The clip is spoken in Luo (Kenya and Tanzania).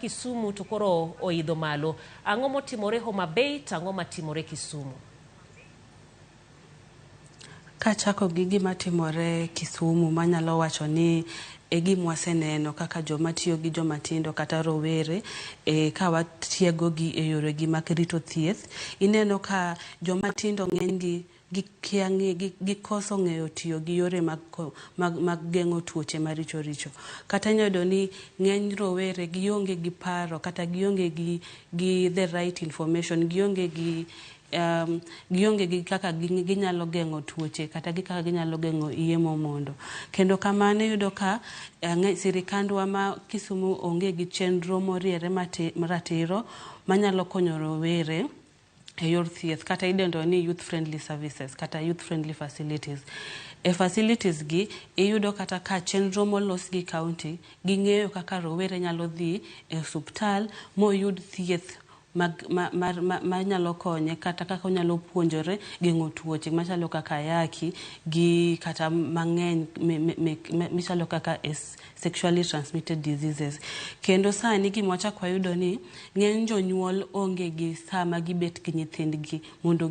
Kisumu to koro oidho malo. Ang'o motimore Homa Bay to ang'o matimore Kisumu? Kachako gi gima timore Kisumu manyalo wacho ni e gima waseneno kaka joma tiyo gi joma tindo kata rowere e, ka watiego gi e yore gi mag rito thieth. Ineno ka joma tindo ng'eny gi gikia gikoso ng'eyo tiyo gi yore mag geng'o tuoche maricho richo. Kata inyalo yudo ni ng'eny rowere gionge gi paro kata gionge gi the right information, gionge gi kaka ginyalo geng'o tuoche kata gi kaka ginyalo geng'o iye momondo. Kendo kamano iyudo ka sirikandwa ma Kisumu onge gi chenro moriere maratiro manyalo konyo rowere e yor thieth kata idendo ni youth friendly services kata youth friendly facilities. E facilities gi iyudo kata ka chenro molos gi county ging'eyo kaka rowere nyalo dhi e osuptal moyud thieth mag, ma, mar, ma, manyalo konye kata kaka onyalo puonjore geng'o tuoche machalo kaka ayaki gi kata mang'eny michalo kaka sexually transmitted diseases. Kendo sani gima wachak wayudo ni ng'eny jonyuol onge gi sama gibet gi nyithindgi mondo